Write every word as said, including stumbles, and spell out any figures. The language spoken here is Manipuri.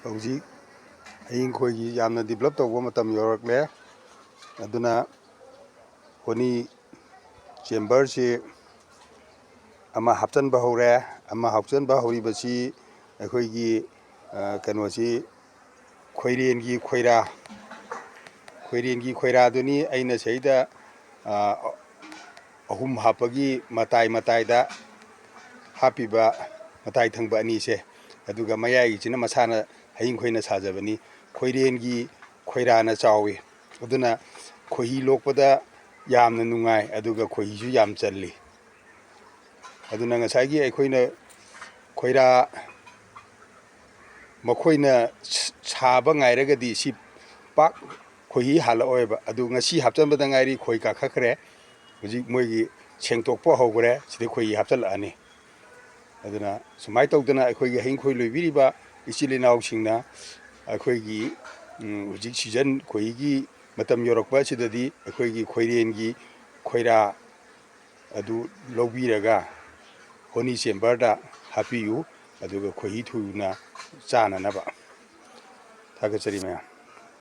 ꯍꯧꯖꯤꯛ ꯍꯌꯤꯡ ꯈꯣꯏꯒꯤ ꯌꯥꯝꯅ develop ꯇꯧꯕ ꯃꯇꯝ ꯌꯧꯔꯛꯂꯦ꯫ ꯑꯗꯨꯅ ꯍꯣꯅꯤ chamberꯁꯤ ꯑꯃ ꯍꯥꯞꯆꯤꯟꯕ ꯍꯧꯔꯦ꯫ ꯑꯃ ꯍꯥꯞꯆꯤꯟꯕ ꯍꯧꯔꯤꯕꯁꯤ ꯑꯩꯈꯣꯏꯒꯤ, ꯑ, ꯀꯩꯅꯣꯁꯤ ꯈꯣꯏꯔꯦꯟꯒꯤ ꯈꯣꯏꯔꯥ, ꯈꯣꯏꯔꯦꯟꯒꯤ ꯈꯣꯏꯔꯥꯗꯨꯅꯤ ꯑꯩꯅ ꯁꯤꯗꯩꯗ, ꯑ, ꯑꯍꯨꯝ ꯍꯥꯞꯄꯒꯤ ꯃꯇꯥꯏ ꯃꯇꯥꯏꯗ ꯍꯥꯞꯄꯤꯕ ꯃꯇꯥꯏ ꯊꯪꯕ ꯑꯅꯤꯁꯦ꯫ ꯑꯗꯨꯒ ꯃꯌꯥꯏꯒꯤꯁꯤꯅ ꯃꯁꯥꯅ ꯍꯌꯤꯡ ꯈꯣꯏꯅ ꯁꯥꯖꯕꯅꯤ꯫ ꯈꯣꯏꯔꯦꯟꯒꯤ ꯈꯣꯏꯔꯥꯅ ꯆꯥꯎꯏ꯫ ꯑꯗꯨꯅ ꯈꯣꯏꯍꯤ ꯂꯣꯛꯄꯗ ꯌꯥꯝꯅ ꯅꯨꯡꯉꯥꯏ, ꯑꯗꯨꯒ ꯈꯣꯏꯍꯤꯁꯨ ꯌꯥꯝ ꯆꯜꯂꯤ꯫ ꯑꯗꯨꯅ ꯉꯁꯥꯏꯒꯤ ꯑꯩꯈꯣꯏꯅ ꯈꯣꯏꯔꯥ ꯃꯈꯣꯏꯅ ꯁ-, ꯁꯥꯕ ꯉꯥꯏꯔꯒꯗꯤ ꯁꯤ ꯄꯥꯛ ꯈꯣꯏꯍꯤ ꯍꯥꯜꯂꯛꯑꯣꯏꯕ꯫ ꯑꯗꯨ ꯉꯁꯤ ꯍꯥꯞꯆꯤꯟꯕꯗ ꯉꯥꯏꯔꯤ, ꯈꯣꯏ ꯀꯥꯈꯠꯈ꯭ꯔꯦ꯫ ꯍꯧꯖꯤꯛ ꯃꯣꯏꯒꯤ ꯁꯦꯡꯇꯣꯛꯄ ꯍꯧꯈ꯭ꯔꯦ, ꯁꯤꯗ ꯈꯣꯏꯍꯤ ꯍꯥꯞꯆꯤꯜꯂꯛꯑꯅꯤ꯫ ꯑꯗꯨꯅ ꯁꯨꯃꯥꯏꯅ ꯇꯧꯗꯅ ꯑꯩꯈꯣꯏꯒꯤ ꯍꯌꯤꯡ ꯈꯣꯏ ꯂꯣꯏꯕꯤꯔꯤꯕ ꯏꯆꯤꯜ ꯏꯅꯥꯎꯁꯤꯡꯅ ꯑꯩꯈꯣꯏꯒꯤ, ꯎꯝ, ꯍꯧꯖꯤꯛ season ꯈꯣꯏꯍꯤꯒꯤ ꯃꯇꯝ ꯌꯧꯔꯛꯄ ꯑꯁꯤꯗꯗꯤ ꯑꯩꯈꯣꯏꯒꯤ ꯈꯣꯏꯔꯦꯟꯒꯤ ꯈꯣꯏꯔꯥ ꯑꯗꯨ ꯂꯧꯕꯤꯔꯒ ꯍꯣꯅꯤ chamberꯗ ꯍꯥꯞꯄꯤꯌꯨ, ꯑꯗꯨꯒ ꯈꯣꯏꯍꯤ ꯊꯨꯅ ꯆꯥꯅꯅꯕ꯫ ꯊꯥꯒꯠꯆꯔꯤ ꯃꯌꯥꯝ꯫